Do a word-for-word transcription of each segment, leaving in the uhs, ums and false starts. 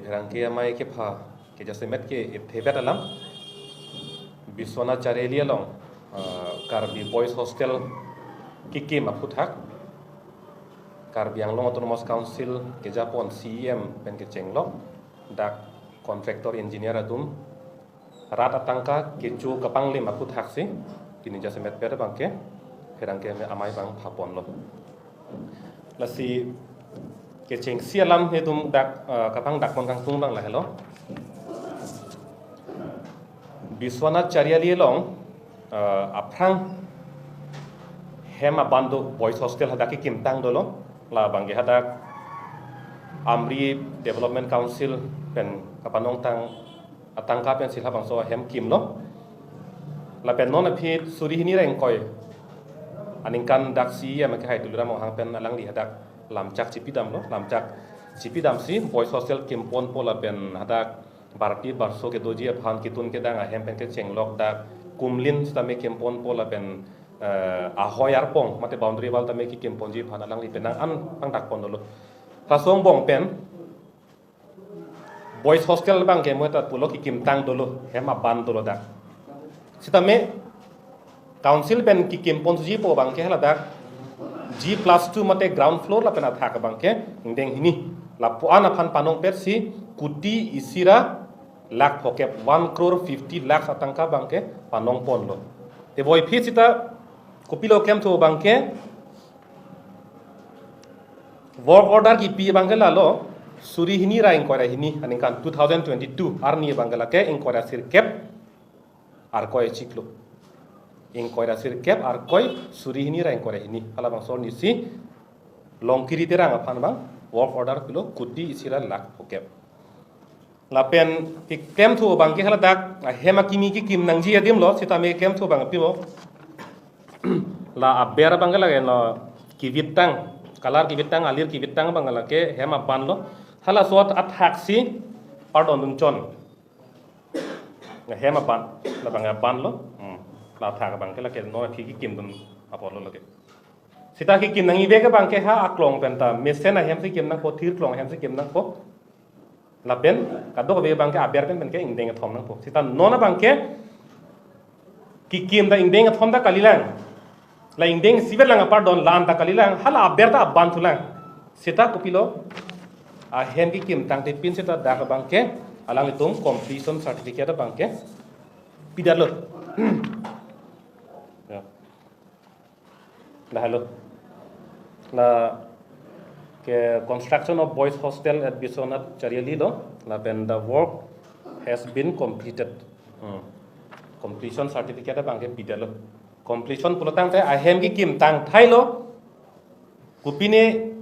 Pherangke amei kepha kejasemet ke ithebet alam. Biswanath Chariali along, ah, Karbi Boys Hostel kekim aphuthak, Karbi Anglong Autonomous Council kejapon C E M pen kechenglok, dak contractor engineer atum rat atangka kecho kapanglim aphuthaksi pini jasemet pet abangke pherangke amei abang phaponlo. Lasi kechengsi alam itum dak, eh, kapangdakpon kangtung abang lahelo. Biswanath Chariali along, eh, aphrang hem aban do, boys hostel hadak kekimtang dolo. Labangke hadak Amri Development Council pen kapanongtang atangka pensi labangso ahem kimlo. Lapen non aphi suri hini ra ingkoi aningkan dak C E M kehai Tuliram Ronghang pen alangli hadak lamchak chipidamlo, lamchak chipidamsi boys hostel kimponpo lapen hadak barpi barso kedoji aphan ketun kedang ahem pen kechenglok dak kumlin sitame kimponpo lapen, eh, ahoi arpong mate boundary wall tame kekimponji aphan alangli penang an pangdakpon dolo. Laso angbong pen boys hostel abangke mo ta pulo kekimtang dolo, hem aban dolo dak. Sitame council pen kekimponji pu abangke haladak G plus two mate ground floor lapen athak abangke ingdeng hini. Lapu-an aphan panongpetsi kuti isi ra lakh phokep, one crore fifty lakhs atangka abangke panongponlo. Te voi aphi sita kopilo kemthu abangke work order kipi abangke lalo suri hini ra ingkoi ra hini aningkan two thousand twenty-two arni abangke lake ingkoi ra sirkep arkoi chiklo. Ingkoi ra sirkep arkoi suri hini ra ingkoi ra hini. Halabangso arnisi Longkiri Terang aphan abang work order pilo kuti isi ra lakh phokep. Lapen keklemthu abangke haladak ahem akimi kekim nangji adimlo, sitame klemthu abang pibo. La aber abangke lake no kivittang, color kivittang, alir kivittang abang lake hem abanlo. Halaso athaksi pardon dun chon. Hem aban, labang abanlo. Hmm. La athak abangke lake no aphi kekim dun apotlo lake. Sita kekim nangji abangke ha aklong penta mesen ahemsi kim nangpo, thir klong ahemsi kim nangpo. Lapen kadokave abangke aber pen penke ingdeng kethom nangpo. Sita non abangke kekim ta ingdeng kethom ta kalilang. La ingdeng isivet lang apar don lan ta kalilang, hala aber ta aban thulang. Sita kopilo ahem kekimtang tipin sita dak abangke alanglitum completion certificate abangke pidetlo. Ya. Lahelo. La ke construction of boys hostel at Biswanath Chariali lo, lapen the work has been completed. Hmm. Completion certificate abangke pidetlo. Completion pulo tangte ahem kekimtang thailo. Kopine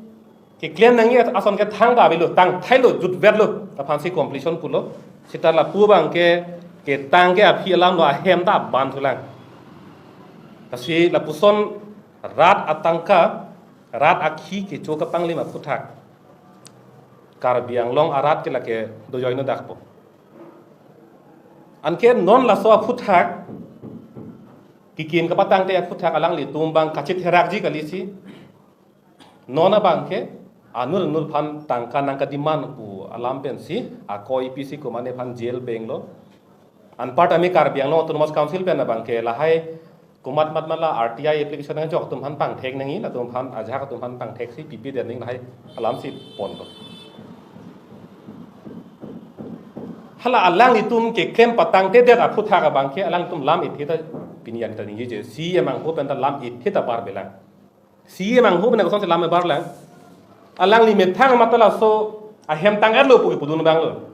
keklem nangji ason ke thangta avelo, tang thailo, jutvetlo, aphansi completion pulo. Sita lapu abangke ketang ke aphi alamlo, ahem ta aban thulang. Lasi lapuson rat atangka, rat akhi kecho kapanglim aphuthak Karbi Anglong arat ke lake dojoino dakpo. Anke non laso aphuthak kekim kapatangte aphuthak alanglitum abang kachitherakji kalisi. Non abangke anur anur aphan tangka nangkademand pu alam pensi akoi pisi komatne aphan jail benglo. Anparta mi Karbi Anglong Autonomous Council pen abangke lahai komat mat mala R T I application nangjok atum aphan pangthek nangji, latum aphan ajahak atum aphan pangtheksi pipedet nangji lahai alamsi ponlo. Hala alanglitum keklem patangtedet aphuthak abangke alanglitum lam ithe ta pini an ta ningjeje, C E M angho penta lam ithe ta parbelang. C E M angho pen kosonsi lam ebarlang. Alangli methang amat ta laso ahem tang-etlo pu kepudun abanglo.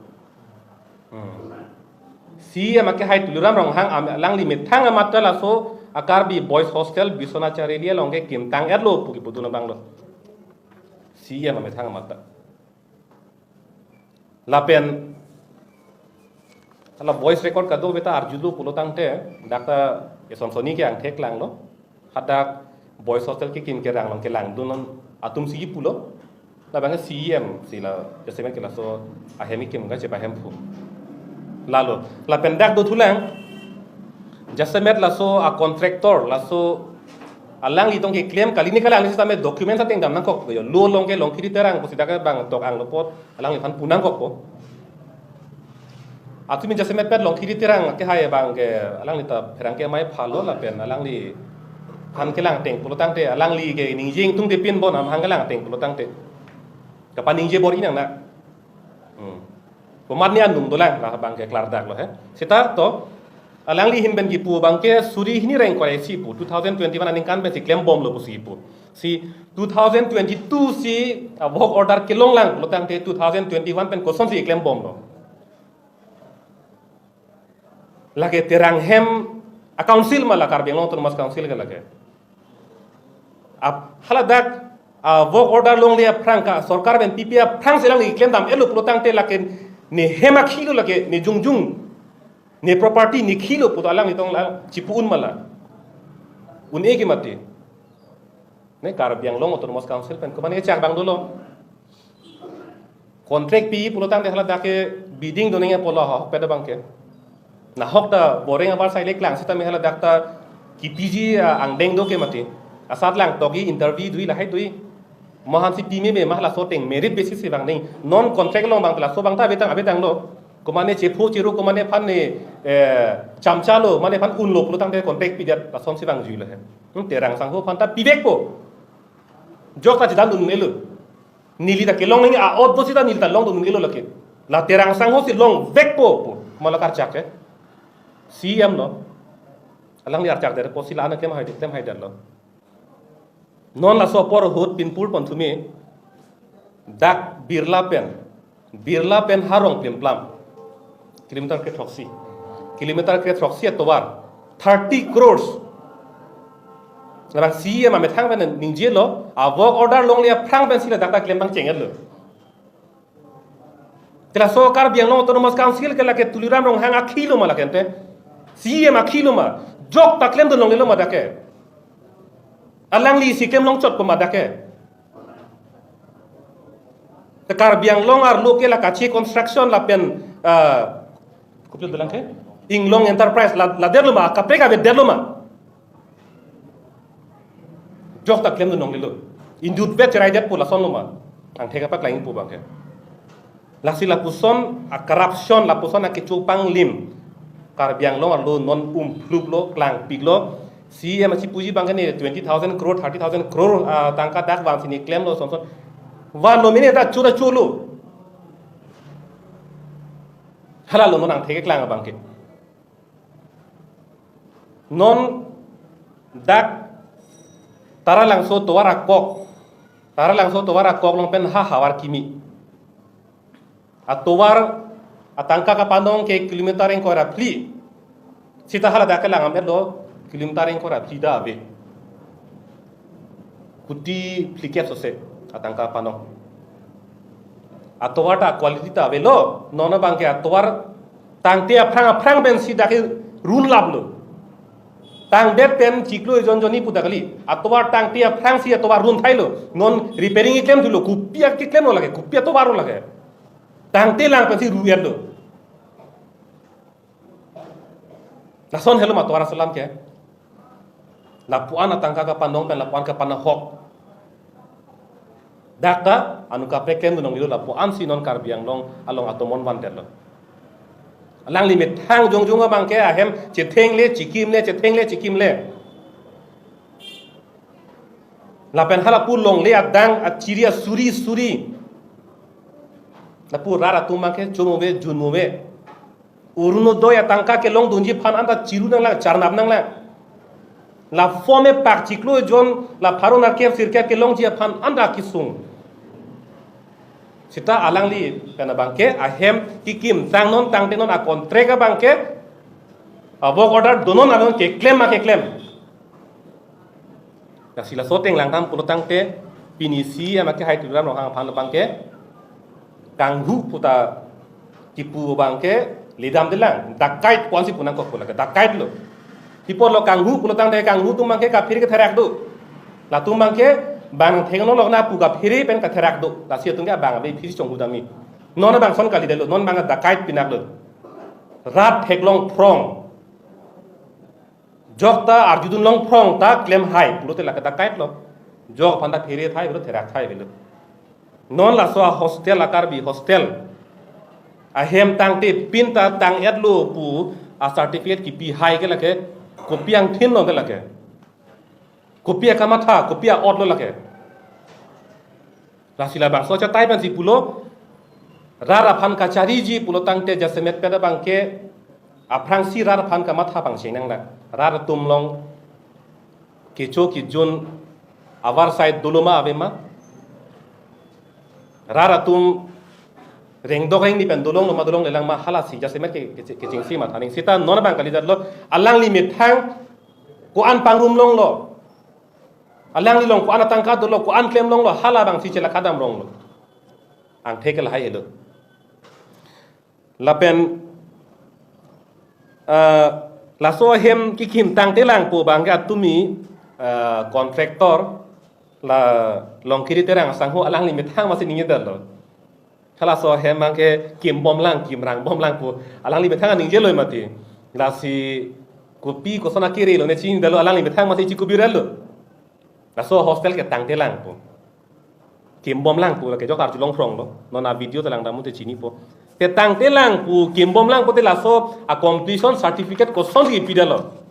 Hmm. C E M akehai Tuliram Ronghang am-, alangli methang amat ta laso a-Karbi Boys Hostel Biswanath Chariali along kekim tang-etlo pu kepudun abanglo. C E M amethang amat ta. Lapen hala voice record kadokave ta arjulo pulo tangte, dak ta eson soni ke angthek langlo. Hadak boys hostel kekim kerang along kelang dun atumsi pulo. Labang C E M si la jasemet ke laso ahem kekim kachepahemphu. Lalo, lapen dak dothulang, jasemet laso a-contractor, laso alangli tong keklem kali ne kalang sitame document ateng dam nangkok yo. Lo along ke Longkiri Terang pusi dak bang tok anglo apot alangliphan pu nangkokpo. Atumi jasemet pet Longkiri Terang kehai abang ke alangli ta pherangke amei phalo lapen alangliphan kelang ateng pulotangte alangli ke ningje ingtungte pinbom, amahang kelang ateng pulotangte kapaningje bor-i nang na. Hmm. Komatne anung dolang, labang ke klardaklo he. Seta to, alangli ahin pen kipu abang ke suri hini ra ingkoi ra isi pu, two thousand twenty-one aningkan pensi klembomlo pusi kipu. Si two thousand twenty-two si, ah, work order kelonglang pulotangte two thousand twenty-one pen kosonsi klembomlo? Lake Terang hem a-council ma la, Karbi Anglong Autonomous Council ke lake? Ap-, haladak, ah, work order longle aphrang ka sorkar pen pipe aphrangsi alangli klemdam-etlo pulotangte lake ne hem akhilo, lake ne jongjung, ne property ne khilo pu alanglitum la chipu-un ma la? Un-e ke mati. Ne Karbi Anglong Autonomous Council pen komatne chak abang dolo. Contract pi pulotangte haladak ke bidding do nangji apotlo ahokpet abang ke. Nahok ta boreng abar sai le klang seta me haladak ta kipiji, ah, angdeng do ke mati. Asat lang togi interview dui lahai dui. Mahansi pime me ma laso ateng merit basis si vang nangji. Non contract along abang laso abang ta abetang abetanglo. Komatne chepho cheru, komatne aphan ne, eh, chamchalo, mane aphan unlo pulotangte contract pidet lasonsi vangjilo he. Hmm, Terang sangho aphan ta pivekpo. Jok ta chedandun-elo. Neli ta kelong nangji a-ot do seta neli ta longdun-elo lake. La Terang sanghosi longvekpo pu ma la karchak ke. C E M lo. Alangli archak der apotsi la-an klem hai klem haidetlo. Non laso apor ahut pinpur pon thumi dak Birla pen, Birla pen Harong Plimplam, kilometer kre throksi, kilometer kre throksi atovar thirty crores. Labang C E M amethang pen ningjelo, a-work order longle aphrang pensi ladak ta klem pangcheng-etlo. Te laso Karbi Anglong Autonomous Council ke lake Tuliram Ronghang akhilo ma lake ante? C E M akhilo ma? Jok ta klemdun longlelo ma dak ke? Alanglisi klem longchotpo ma dak ke? Te Karbi Anglong arlo ke la Kachi Construction lapen, ah, kopi dolang ke? Inglong Enterprise la, ladetlo ma, kaprek avedetlo ma? Jok ta klemdun longlelo. Inut vet cheraidetpo lasonlo ma? Angthek apak lain pu abang ke. Lasi lapuson a-corruption, lapuson akecho panglim Karbi Anglong arlo non umpluplo, klangpiklo. C E M achipuji abang ke ne twenty thousand crore, thirty thousand crore, ah, tangka dak vangsi ne klemlo sonson. Vanlo mene ta chura chulo. Halalo non angthek keklang abang ke. Non dak Taralangso tovar akok, Taralangso tovar akok along pen ha havar kimi. Atovar atangka kapanong ke kilometer ingkoi ra phli. Seta haladak kelang ametlo, kilometer ingkoi ra phli ta ave. Kuti phlikep sose atangka panong. Atovar ta quality ta avelo, non abang ke atovar tangte aphrang aphrang pensi dak ke runlaplo. Tangdet pen chiklo ejon jonni pu ta kali. Atovar tangte aphrangsi atovar runthailo. Non repairing keklem thulo, kopi akeklemlo lake, kopi atovarlo lake. Tangte lang pensi ru-etlo. Lason helo ma tovar asalam ke. Lapu-an atangka kapanong pen lapu-an kapanahok. Dak ta anut kaprek klemdun longlelo, lapu-ansi non Karbi Anglong along atomon vandetlo. Alangli methang jongjung abang ke ahem chethengle chikimle, chethengle chikimle. Lapen halapu longle adang achiri asuri suri. Lapu rat atum abang ke chomove junmove. Orunodoi atangka kelongdunji aphan anta chiru nanglang, charnap nanglang. La form epak chiklo ejon, la pharo nerkep sirkep kelongji aphan anta kesung. Seta alangli pen abang ke ahem kekim tang non tangte non a-contract abang ke, a-work order donon anon keklem ma keklem. Lasi laso ateng langdam pulotangte pini C E M akehai Tuliram Ronghang aphan abang ke kanghu pu ta kipu abang ke ledamdelang, dakait pu-ansi pu nangkok pu lake, dakaitlo. Pi apotlo kanghu pulotangte kanghu atum abang ke kaphere ketherak do. Latum abang ke bang thengno lok na pu kaphere pen katherak do. Lasi atum ke abang abe phisi chonghudamji. Non abang ason kalidetlo, non abang dakait pinaklo. Rat theklong phrong. Jok ta arjudun long phrong ta klem hai pulote lake dakaitlo. Jok aphan ta phere thai pulo therak thai avelo. Non laso a-hostel, a-Karbi hostel. Ahem tangte pin ta tang-etlo pu a certificate kipi hai ke lake, kopi angthin lo ke lake. Kopi akamatha, kopi a-ot lo lake. Lasi labangso achatai pensi pulo, rat aphan kachariji pulo tangte jasemet pen abangke, aphrangsi rat aphan kamatha pangcheng nanglang. Rat atum along kecho kejun avarsai dolo ma ave ma. Rat atum rengdok rengni pen dolonglo ma dolonglelang ma, halasi jasemet ke, ke, kechengsi matha ning. Seta non abang kalidetlo, alangli methang ko-an pangrum longlo. Alangli along ko-an atangka dolo, ko-an klem longlo, halabangsi chelak adam ronglo. Angthek lahai helo. Lapen, ah, laso ahem kikim tangtelang pu abangke atumi, ah, contractor la Longkiri Terang asangho alangli methang masi ningjedetlo. Halaso ahem abangke kimbomlang, kimrangbomlang pu alangli methang ningjelo mati. Lasi kopi koson akiri lo ne chinidetlo, alangli methang masi chikubirelo. Laso hostel ke tangtelang pu. Kimbomlang pu lake jok arjulong phronglo. Non a video ta langdam te chinipo. Te tangtelang pu, kimbomlang pu te laso a completion certificate kosonsi pidetlo.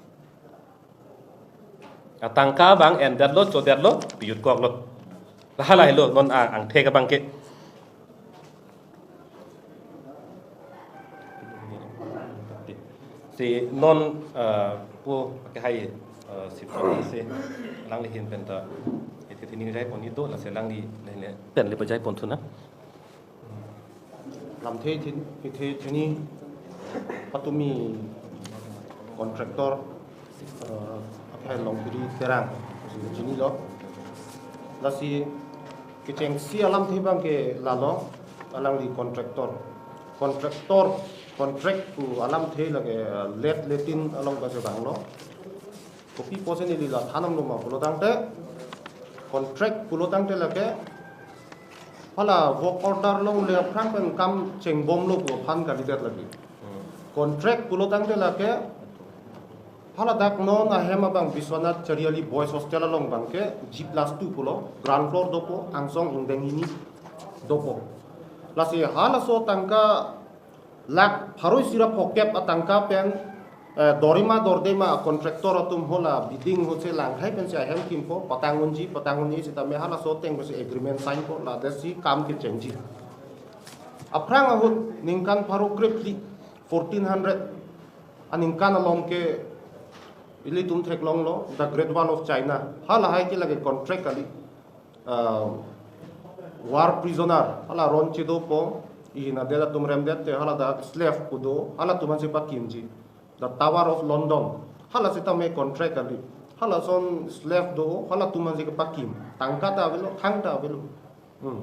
Atangka abang endetlo, chodetlo, piyutkoklo. Lahala helo non a angthek abangke. Si non, eh, pu ke hai, eh, sip si alangli ahin pen ta. Iti tini jai pon ido, lasi alangli le le pen le pajai pon thu na. Lamthe thin, ithe thini patumi contractor, eh, akhai Longkiri Terang, chinilo. Lasi kechengsi alamthe abangke lalo, alangli contractor. Contractor, contract pu alamthe lake, eh, let letin along base banglo. Kopi pusi neli la thanamlo ma pulo tangte, contract pulo tangte lake, hala work order longle aphrang pen kam chengbomlo pu aphan kalidet lagi. Contract pulo tangte lake, haladak non ahem abang Biswanath Chariali Boys Hostel along abangke G plus two pulo, ground floor dopo, angsong ingdeng hini dopo. Lasi halaso tangka lakh pharo isi ra phokep atangka pen, eh, dorima dordema contractor atum hala bidding hose langthai pensi ahem kimpo, patang unji, patang unji sitame halaso ateng pensi agreement signpo, ladetsi kam kechengji. Aphrang ahut ningkan pharo krephli, fourteen hundred aningkan along ke ilitum theklonglo, The Great Wall of China. Halahai ke lake contract kali. Ah, war prisoner, hala ron chedopo, ihin adet atum remdet te, haladak slave kedo, halatum ansi pakimji. The Tower of London, hala sitame contract kali. Halason slave do, halatum ansi kepakim. Tangka ta avelo, thang ta avelo. Hmm.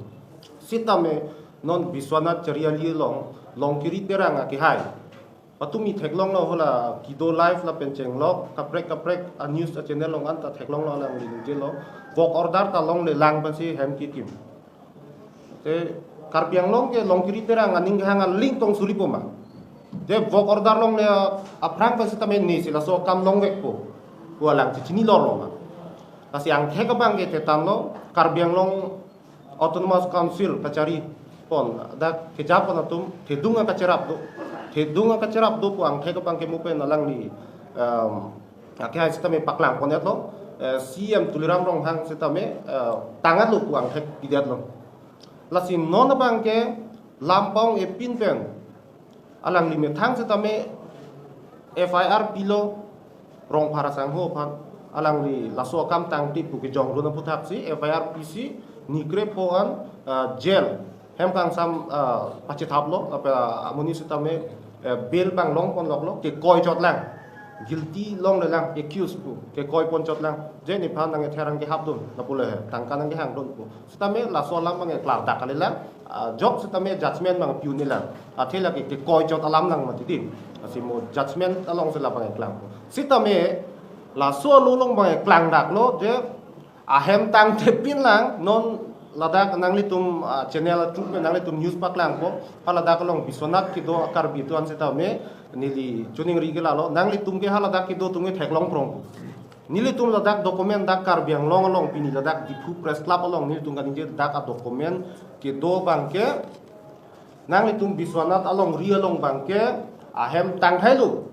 Sitame non Biswanath Chariali along, Longkiri Terang akehai. Patumi theklonglo hala kedo live lapen chenglok, kaprek kaprek a news a channel along anta theklonglo, alangli ningjelo. Work order ta longlelang pensi hem kikim. Te Karbi Anglong ke Longkiri Terang aning kehang aling tong suripo ma. Te work order longle aphrang pensi tame ne si laso akam longvekpo pu alang chichinilo ma. Lasi angthek abangke thetanlo, Karbi Anglong Autonomous Council kachari pon, dak keja pon atum thedung akacherap do. Thedung akacherap do pu angthek abangke mo pen alangli, em, akehai sitame paklang pon-etlo, eh, C M Tuliram Ronghang sitame, eh, tang-etlo pu angthek pidetlo. Lasi non abangke lampong epin pen alangli methang sitame F I R pilo Rongphar asangho aphan, alangli laso akam tangte pu kejongdun aphuthaksi F I R pisi, ni krepho an, ah, jail hem kangsam, ah, pachethaplo, apa amonit sitame, eh, bail panglong ponloklo, kekoi chotlang, guilty longlelang, accused pu kekoi pon chotlang, je nephan nangkether nangkehapdun, lapu le tangka nangkehangdun pu. Sitame laso alam abangke klardak kalilang, ah, jok sitame judgment abang pi-un-elang. Athe lake kekoi chot alam lang mati din. Lasi mo judgment alongsi la abangke klang. Sitame laso alo along abangke klangdaklo je ahem tangte pinlang non ladak nanglitum, ah, channel atum pen nanglitum news paklangpo. Haladak along Biswanath kedo a Karbi atum an sitame neli choningri ke lalo. Nanglitum ke haladak kedo atum ke theklong prong. Nelitum ladak document dak Karbi Anglong along pini ladak Diphu Press Club along nelitum kaningje dak a document kedo abangke Nanglitum Biswanath alongri along abangke ahem tangthailo.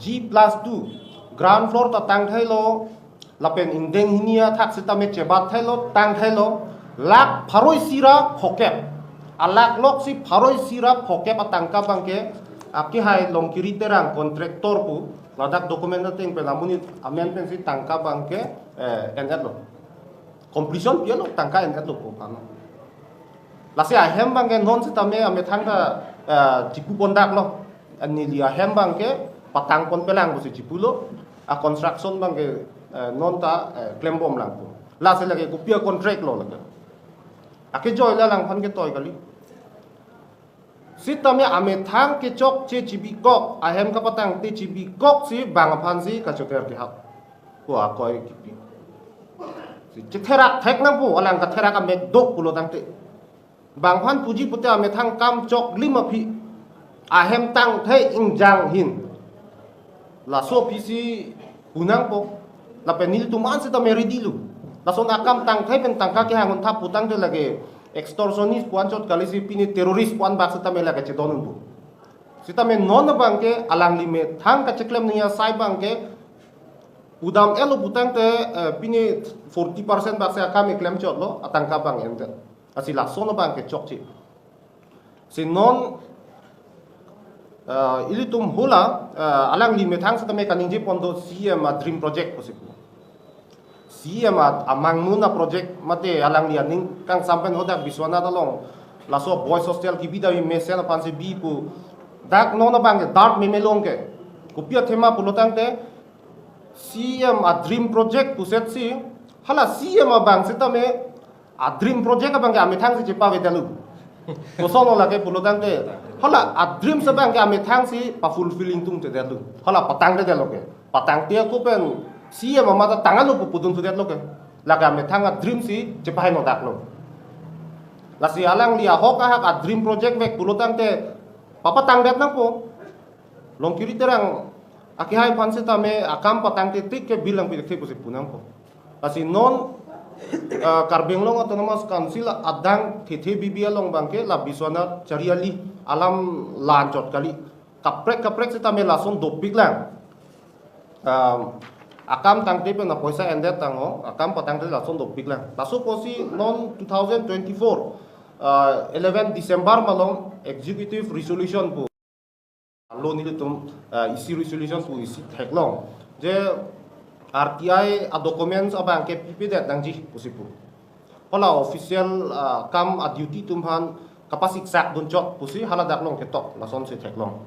G plus two, ground floor ta tangthailo, lapen ingdeng hini athak sitame chebatthailo, tangthailo, lakh pharo isi ra phokep. Alakh lok si pharo isi ra phokep atangka abangke, akehai Longkiri Terang contractor pu, ladak document ateng pen amonit amen pensi tangka abangke, eh, en-etlo. Completion pi-etlo, tangka en-etlo pu aphan. Lasi ahem abangke non sitame amethang ta, eh, chipu pondaklo. Neli ahem abangke patang ponpelang pusi chipulo. A construction abangke, eh, non ta, eh, klembomlang pu. Lasi lake kopi a contract lo lake. Akejoi la alangphan ketoi kali. Sitame amethang kechokche chibikok, ahem kapatangte chibikok si bang aphansi kachoter kehap. Ko akoi kipi. Si chetherak thek nangpo, alang katherak amek dok pulo tangte. Bang aphan puji pute amethang kam choklim aphi. Ahem tangthe ingjang ahin. Laso aphisi pu nangpo. Lapen nelitum an sitame ready lo. Lason akam tangthe pen tangka kehang un thap pu tangte lake extortionist pu anchot kali si pini terrorist pu an bak sitame lake chedon unpo. Sitame non abangke alangli methang kacheklemji asai abangke pudam-etlo pu tangte, eh, pini forty percent bak si akam keklem chotlo, atangka abang endet. Lasi lason abangke chokche. Si non, eh, ilitum hula, eh, alangli methang sitame kaningje pon do C M a dream project pusi pu. C M a amangmun a project mate alangli aning kangsam pen hadak Biswanath along laso boys hostel kebi dai mesen aphansi bi pu. Dak non abangke dart memelong ke. Kopi athema pulo tangte C M a dream project pusetsi, hala C M abang sitame a dream project abangke amethangsi chepavedetlo. Kosonlo lake pulo tangte, hala a dream si abangke amethangsi pa fulfilling tungtedetlo. Hala patangtedetlo ke. Patangte ako pen C M amat ta tanglo pu pudun sudetlo ke. Lake amethang a dream si chepaheno daklo. Lasi alangli ahok ahak a dream project vek pulo tangte papatangdet nangpo. Longkiri Terang akehai aphan sitame akam patangte tik ke bill nangpithe pusi pu nangpo. Lasi non, eh, Karbi Anglong Autonomous Council adang thethe bibi along abangke la Biswanath Chariali alam la anchot kali. Kaprek kaprek sitame lason dopiklang. Um, akam tangte pen apoisa endet tangho, akam patangte lason dopiklang. Laso apotsi non two thousand twenty-four, uh, eleven December malom executive resolution pu. Lo nelitum, uh, E C resolution pu isi theklong. Je R T I a documents abangke pipedet nangji pusi pu. Hala official, ah, kam a duty atum aphan kapasiksak dunchot pusi hala dak along ketok lasonsi theklong.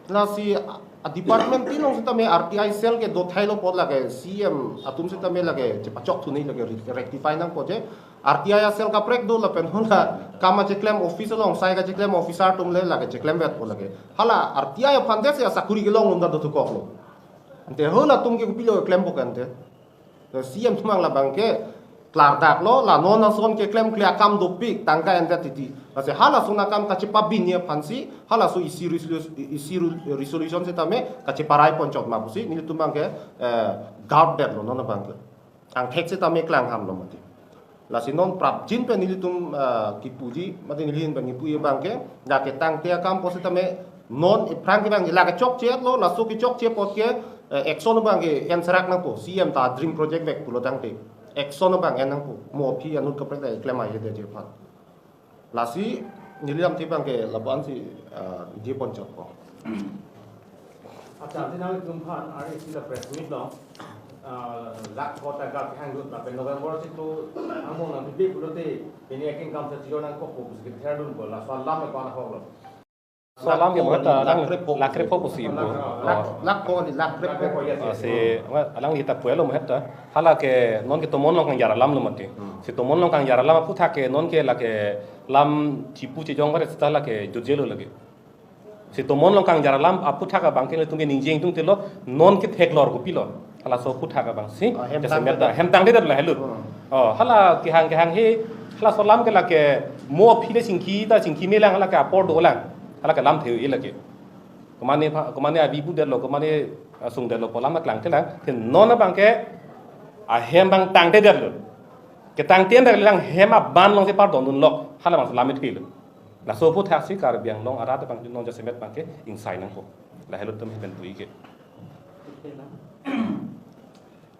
Lasi a, a department tin along sitame R T I cell kedo thailo apot lake C M atum sitame lake chepachok thunei lake re-, rectify nangpo je. R T I a cell kaprek do lapen hala kam a cheklem office along sai kacheklem officer atum le lake cheklemvetpo lake. Hala R T I aphan desi asakuri kelong lunda dothukoklo. Ante halatum ke kopilo klempo ke ante. To C M atum abangke klardaklo, la non ason keklemkle akam dopik, tangka endet titi. Lasi halason akam kachepabini aphansi, halaso E C resolu-, E C resolution sitame kacheparai ponchot ma pusi, nelitum abangke, eh, guard detlo non abangke. Angthek sitame klanghamlo mati. Lasi non prapjin pen nelitum, eh, kipuji, mati neli ahin abang kipuji abangke, lake tangte akam apot sitame non iphrang ke abang lake chokche-etlo, laso kechokche apot ke, eh, action abangke enserak nangpo, C M ta dream project vek pulo tangte. Action abang en nangpo, mo aphi anut kaprek ta klem ahe de je aphan. Lasi neli lamthe abangke lapu-ansi, eh, je ponchotpo. Accha, ante nangtum aphan ari isi la press meet along, ah, lakh ko taka kehang dun, lapen November si tu angmong nangpipe pulote, pini akengkam ta chiro nangkokpo pusi kether dunpo, laso alam ko-an ahoklo. Laso alam ke lakh ko, mo ta lakh lang krepho. Lakh krepho pusi pu. Lakh, lakh ko ni lakh krepho. Lakh krepho, yes, yes. Ah, si, alangli ta puelo mo heta. Hala ke non ke tomon along kangjar alamlo mati. Hmm. Si tomon along kangjar alam aphuthak ke non ke lake lam chipu chejong bare seta lake jutjelo lake. Si tomon along kangjar alam aphuthak abangke nelitum ke ningje ingtungtelo, non ke theklor kopilo. Halaso aphuthak abangsi, ah, hem jase tangte meta, det. Hem tangte detlo helo. Hmm. Oh, hala kehang kehang he, halaso alam ke lake mo aphi le chingki ta chingki melang, hala ke apor dolang. Hala ke lamthe-o-e lake. Komane pha-, komane abi pudetlo, komane asungdetlo, pu alam klangthelang. Te non abangke ahem abang tangte detlo. Ketangte detlang hem aban alongsi pardon dunlok, hala abangsi lam ithelo. Laso aphuthaksi Karbi Anglong arat abang non jasemet abangke ingsai nangpo. Lahelo atum hepen pui ke. Oke, la.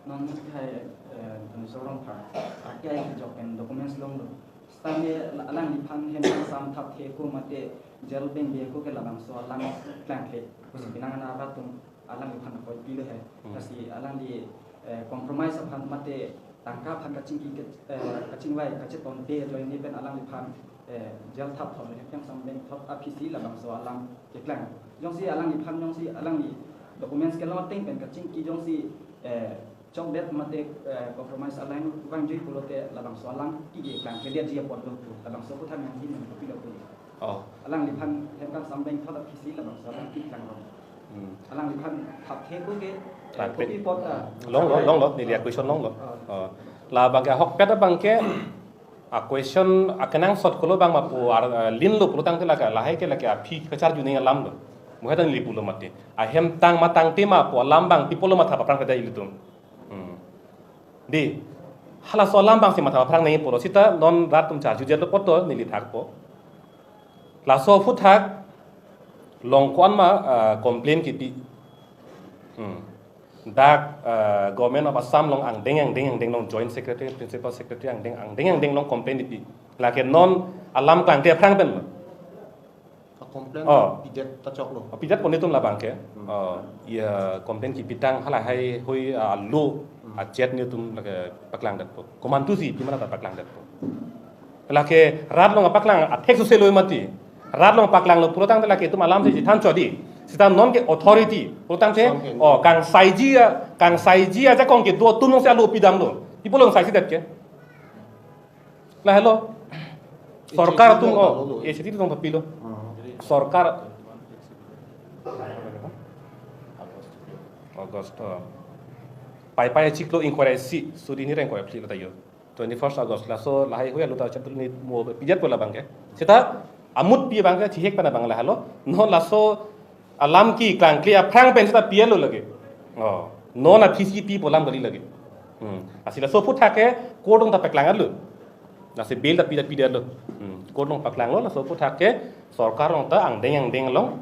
Non hai, eh, Dhaneswar Rongphar akai kejok pen documents longlo. Sitame la-, alangliphan hem kangsam thapthe ako mate jail bengbe ako ke labangso alam klangkle. Hmm. Pinang ana arat atum alangliphan apot pilo he. Hmm. Lasi alangli, eh, compromise aphan mate tangka aphan kachingki ke, eh, kachingvai kachetonpe ajoine pen alangliphan, eh, jail thap thon hem kangsam beng thot aphisi labangso alam keklang. Jongsi alangliphan jongsi alangli documents kelong ateng pen kachingki jongsi, eh, chokdet mate, eh, compromise alang vangjui pulote labangso alam ke klangkledetji apotlo pu. Labangso aputhak nangji nang kopilo pu. Oh. Alangliphan hem kangsam beng thot aphisi labangso alam keklang lo. Hmm. Alangliphan thapthe ako ke, eh, Thapthe. Kopi apot, ah, Longlo, longlo, neli a-question longlo. Ah. Oh. Labangke ahokpet abangke a-question akenangsot kolo abang ma pu ar, eh, linlo pulo tangte lake lahai ke lake aphi kacharju nangji alamlo. Muheta neli pulo mati. Ahem tang ma tangte ma pu alam abang pi apotlo matha paphrang keda ilitum. Hmm. Dei, halaso alam abangsi matha paphrang nangji pulo seta non rat atum charjujetlo apot to neli thakpo. Laso aphuthaksi long ko-an ma, ah, complain kipi. Hmm. Dak, ah, Government of Assam along angdeng angdeng angdeng along Joint Secretary, Principal Secretary angdeng angdeng angdeng along complain kipi. Lake non alam klangte aphrang pen. A-complain Oh. pidet ta choklo. Oh, pidet pon netum labangke. Hmm. Oh, ya complain kipitang halahai hui, ah, lo, Hmm. a-chat netum lake paklangdetpo. Komantusi pi mana ta paklangdetpo. Lake rat along paklang athek suse lo mati. Rat along paklanglo pulo tangte lake itum alamsi chethan chot dei. Seta non ke authority pulo tangte, Son ke. Oh, kangsaiji a, kangsaiji ajakong kedo atum alongsi alo pidamlo. Pi apot alongsi saisedet ke. Lahelo. Sorkar atum, oh, H A D lo, lo. H A D atum papilo. Hmm. Sorkar August, oh. Pai pai chiklo ingkoi ra isi, suri ni rengkoi phli lo ta yo. Twenty-first August, laso lahai hui alo ta chat ni mo pidet pu labangke. Seta amut pi abangke chihek pen abang lahelo. Non laso alam keklangkle aphrang pen seta pilo lake. Oh, non aphisi pi pu alam kali lake. Hmm. Lasi laso aphuthaksi court along ta paklanglo. Lasi bail ta pi ta pidetlo. Hmm. Court along paklanglo, laso aphuthaksi sorkar along ta angdeng angdeng along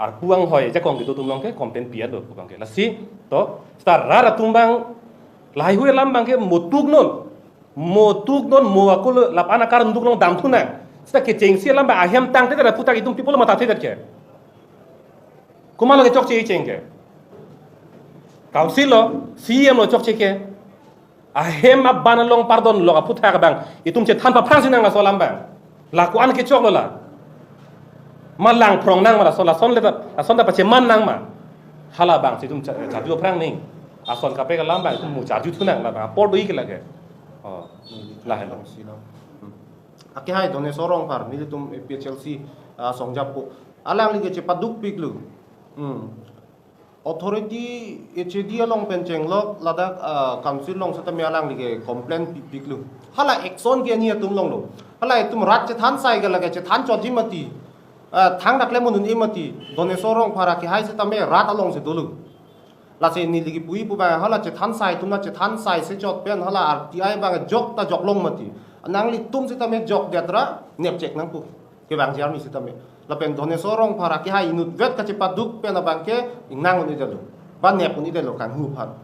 arpu anghoi ajakong kedo atum along ke complain pidetlo abangke. Lasi to seta rat atum abang lahai hui alam abangke mo tuk non. Mo tuk non mo ako lapu-an akarunduk along damthu nang. Seta kechengsi alam abang ahem tangte ta aphuthak itum pi apotlo mathathedet ke. Komatlo kechokche kecheng ke. Council lo, C E M lo chokche ke. Ahem aban along pardon lo aphuthak abang itum chethan paphrangsi nang laso alam abang. La ko-an kechoklo la. Ma langphrong nang ma lason, lason le ta, lason ta pacheman nang ma. Halabangsi itum cha-, charju aphrang nangji. Ason kaprek alam abang itum mo charjuthu nang labang. Apor do-ik lake. Oh. Hmm. Lahelo. Hmm. Akehai Dhaneswar Rongphar, nelitum A P H L C, ah, songjappo. Alangli ke chepadukpiklo. Hmm. Authority H A D along pen chenglok ladak, ah, council along setame alangli ke complain pipiklo. Hala action ke ani atum longlo. Hala itum rat chethan sai ke lake chethan chotji mati. Ah, thangdak le munun e mati. Dhaneswar Rongphar akehai setame rat alongsi dolo. Lasi neli kipu-i pu abang hala chethan sai atum na chethan saise chot pen hala R T I abang jok ta joklong mati. Nanglitum setame jokdet ra nepchek nangpo. Kevangji arni setame. Lapen Dhaneswar Rongphar akehai inutvet kachepaduk pen abangke ingnang un-edetlo. Ba nep un-edetlo kanghu aphan.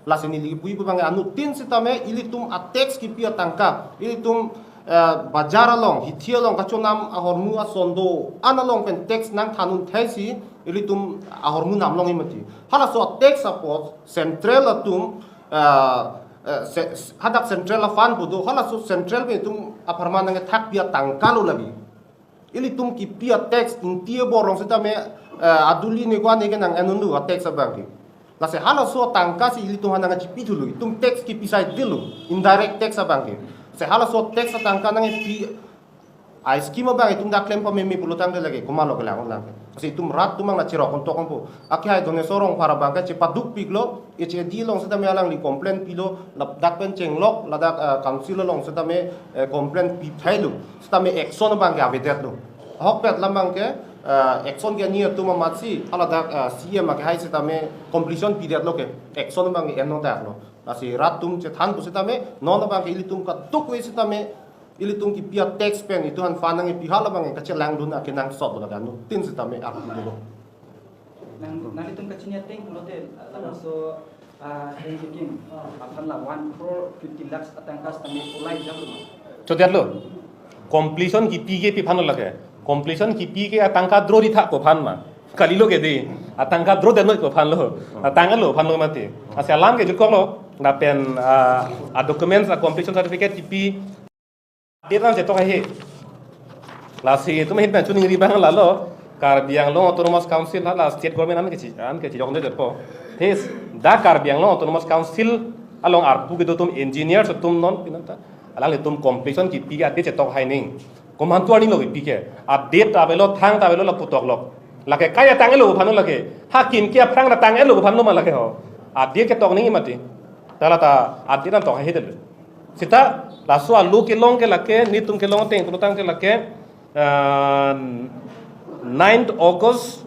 Lasi neli kipu-i pu abang anuttin setame ilitum a-tax kipi atangka. Ilitum, eh, bajar along, hithi along kachonam ahormu ason do-an along pen tax nangthan un theisi ilitum ahormu nam longji mati. Halaso a-tax apot central atum, eh, eh, se-, hadak central a-fund pu do, halaso central pen itum apharman nangkethakpi atangka lo lake. Ilitum kipi a-tax ingti abor along setame, eh, aduli ne ko-an ne ke nang-en unlo a-tax abangke. Lasi halaso atangkasi ilitum aphan nangchipithulo, itum tax kipi saidetlo, indirect tax abangke. Lasi halaso tax atangka nangpi a-scheme abang itum dak klem pameme pulo tangte lake komatlo kelang lang. Lasi itum rat atum abang la cherok kontok ongpo. Akehai Dhaneswar Rongphar abangke chepadukpiklo, H A D along setame alangli complain pilo, ladak pen chenglok, ladak, eh, council along setame, eh, complain pithailo, setame action abangke avedetlo. Ahokpet alam abangke, eh, action ke ani atum amatsi, haladak, eh, C E M akehai setame completion pidetlo ke, action abangke enno daklo. Lasi rat atum chethan pu setame, non abangke ilitum kadokave setame, Ilitum kipi a tax pen itum aphan fund nangkipi hala abang kachelangdun akenangsot lo, ladak anuttin sitame arpu dolo. Nang, nanglitum kachini ateng pulote, labangso, ah, ranking aphan la one crore fifty lakhs atangka sitame kolai jalo. Chodetlo. Completion kipi ke pi aphan lo lake. Completion kipi ke atangka draw ditha ko aphan ma. Kalilo ke di. Atangka draw detnoi ko aphan lo. Atangka lo aphan lo mati. Asi alam ke jutkoklo. Lapen, ah, a documents, a completion certificate kipi. Date nangchetok ahe. Lasi itum ahin pen choningri abang lalo, Karbi Anglong Autonomous Council hala state government an kechejok ne detpo. Tes, dak Karbi Anglong Autonomous Council along arpu kedo atum engineers atum non pinanta. Alanglitum completion kipi ke a date chetok hai ning. Komantu arni lo kipi ke. A date ta avelo, thang ta avelo, la putok lok. Lake kai atanglo aphan lo lake. Hakim ke aphrang atanglo aphan lo ma lake ho. A date ketok ning mati. Ta la ta a date nangtok hai del. Seta laso alo kelong ke lake, netum kelong ateng pulotangte lake, ah, ninth August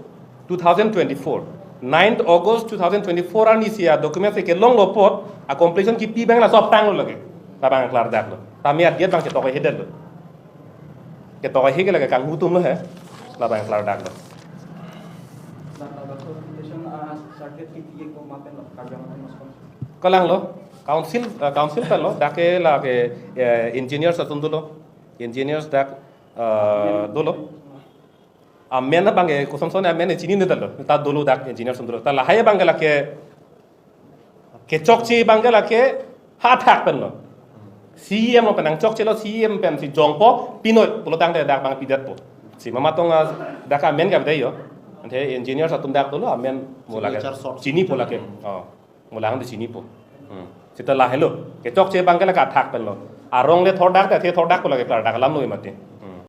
two thousand twenty-four. Ninth August two thousand twenty-four arni si a documents kelonglo apot, a completion kipi abang laso aphrang lo lake. Labang klardak lo. Tame a date abang chetok he del lo. Ketok he ke lake kanghu atum lo he. Labang klardak lo. Labangso completion, ah, certificate kipi ke komat pen lo, Karbi Anglong Autonomous Council. Kalanglo, council, ah, council pen lo, dak ke lake, eh, engineers atum dolo, engineers dak, ah, dolo. Amen abang ke kosonson amen chinine detlo, ta dolo dak engineers atum dolo. Ta lahai abang ke lake kechokche abang ke lake ha athak pen lo. C E M pen nangchokchelo, C E M pen si jongpo, pinoi pulotangte dak abang pidetpo. Si mama tong, ah, dak amen ke avedet ho. Ante engineers atum dak dolo, amen mo lake. Signature short. Chinipo lake. Oh. Mo lang di chinipo. Hmm. Seta lahelo. Kechokche abang ke lake athak pen lo. Arong le thordak te, the thordak ko lake klardak alam lo mati.